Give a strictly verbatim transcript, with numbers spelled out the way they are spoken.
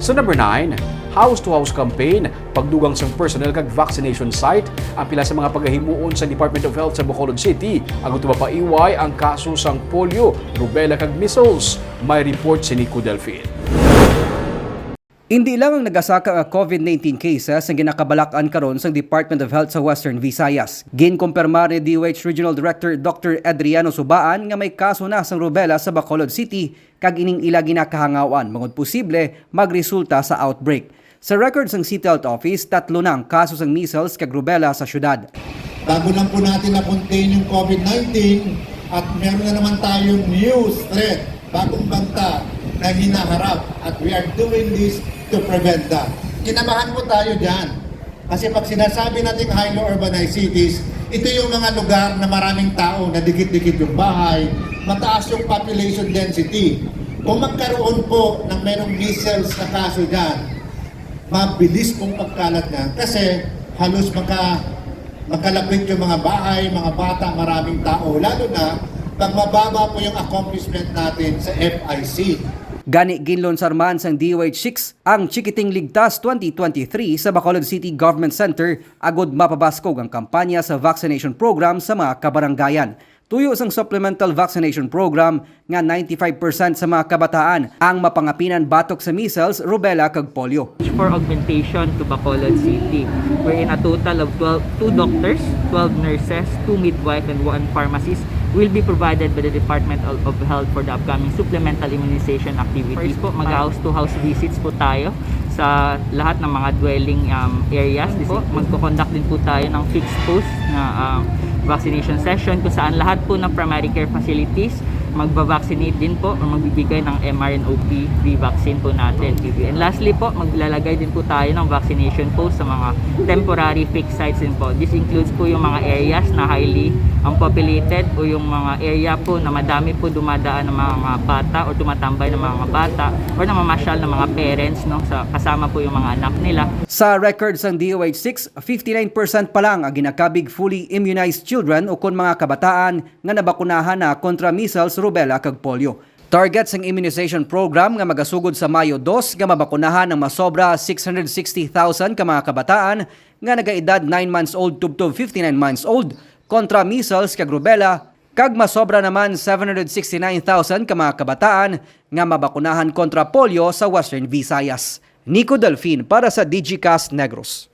Sa number nine, house-to-house campaign, pagdugang sang personnel kag vaccination site, ang pila sa mga pagahimuon sa Department of Health sa Bacolod City, agud mapaiway ang kaso sang polio, rubella kag measles. May report si Nico Delfin. Indi lang ang nagasaka nga COVID nineteen cases ang ginakabalak-an karon sang Department of Health sa Western Visayas. Ginkumpirmar ni D O H Regional Director Doctor Adriano Subaan nga may kaso na sang rubella sa Bacolod City, kag ining ila ginakahangawan bangod posible magresulta sa outbreak. Sa record sang City Health Office, tatlo na ang kaso sang measles kag rubella sa syudad. Bago lang po natin na-contain yung COVID nineteen at meron na naman tayong new threat, bagong banta na hinaharap, at we are doing this to prevent that. Kinabahan po tayo dyan. Kasi pag sinasabi nating highly urbanized cities, ito yung mga lugar na maraming tao, na dikit-dikit yung bahay, mataas yung population density. Kung magkaroon po ng merong measles na kaso dyan, mabilis pong pagkalat niya kasi halos maka, makalapit yung mga bahay, mga bata, maraming tao. Lalo na pag mababa po yung accomplishment natin sa F I C. Gani, ginlunsar man sang D O H six ang Chikiting Ligtas twenty twenty-three sa Bacolod City Government Center agud mapabaskog ang kampanya sa vaccination program sa mga kabarangayan. Tuyo sang supplemental vaccination program nga ninety-five percent sa mga kabataan ang mapangapinan batok sa measles, rubella, kag polio. For augmentation to Bacolod City, wherein a total of twelve, two doctors, twelve nurses, two midwife, and one pharmacist will be provided by the Department of, of Health for the upcoming supplemental immunization activities. First po, mag-house-to-house visits po tayo sa lahat ng mga dwelling, um, areas. This po, magko-conduct din po tayo ng fixed post na, um, vaccination session kung saan lahat po ng primary care facilities magba-vaccinate din po o magbibigay ng M R N O P V vaccine po natin. And lastly po, maglalagay din po tayo ng vaccination post sa mga temporary fixed sites din po. This includes po yung mga areas na highly, um, populated o yung mga area po na madami po dumadaan ng mga bata o tumatambay ng mga bata or namamasyal ng mga parents, no, sa, kasama po yung mga anak nila. Sa record sang D O H six, fifty-nine percent pa lang ang ginakabig fully immunized children ukon mga kabataan nga nabakunahan na kontra measles, rubella, kag polio. Target sang immunization program nga magasugod sa Mayo dos nga mabakunahan ang masobra six hundred sixty thousand ka mga kabataan nga nagaedad nine months old tubtob fifty-nine months old kontra measles kag rubella, kag masobra naman seven hundred sixty-nine thousand ka mga kabataan nga mabakunahan kontra polio sa Western Visayas. Nico Delfin para sa Digicast Negros.